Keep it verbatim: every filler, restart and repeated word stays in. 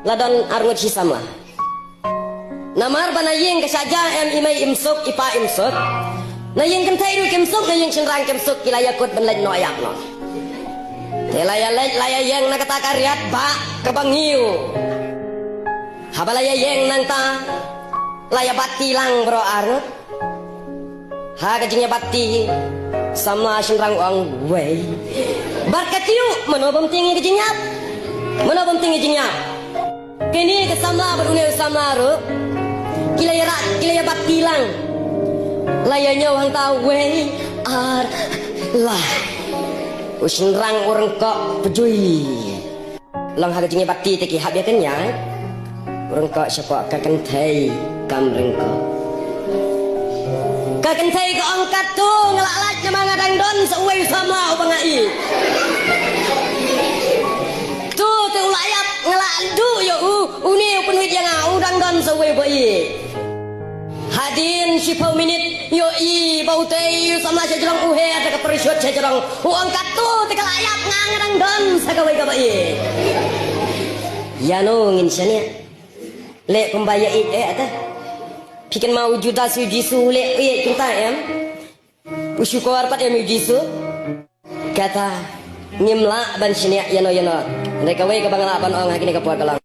La don arngut shi samla. Namar ba na ïing ka shah jah em i mei im suk, i pa im suk. Na ïing kynthei ruh kim suk, na ïing shynrang kim suk, ki la ïakut ban leit noh ïap noh. Te la ïaleit la ïaïeng na kata ka riat bah kaba ngiew. Haba la ïaïeng nangta la ïabat ti lang baroh arngut. Ha ka jingïabat ti samla shynrang u ong wei. Bad ka tiew mano bym tieng ïa ka jingïap. Mano bym tieng ïa ka jingïap. Kine ka samla bad une u samla ruh ki la ïarah, ki la ïabat ti lang. La ïa ñiew hangta wei ar lai. U shynrang u ryngkoh pjui. Long ha ka jingïabat ti te ki hap ïa kynjai. U ryngkoh shapoh ka kynthei kam ryngkoh. Ka kynthei ka ong katto nga lah lait namar nga dang don sa uwei u samla uba nga ïeit. To te u lah ïap nga lah duh ïa u, une u pynwit ïa nga u dang don sa uwei uba ïeit. Hadien shiphew minit ïohi ba utei u samla sha jrong u her da ka parachute sha jrong. U ong katto te ka lah ïap nga nga dang don sa kawei kaba ïeit. Ïano ngin shaniah? Leh kumba ïa ïeit eh ata. Phi kynmaw u Judas u Jisu u leh ïeit kumta em? U shukor pat em u Jisu? Kata ngim lah ban shaniah ïano ïano. Hynrei kawei kaba nga lah ban ong ha kine ka por ka long.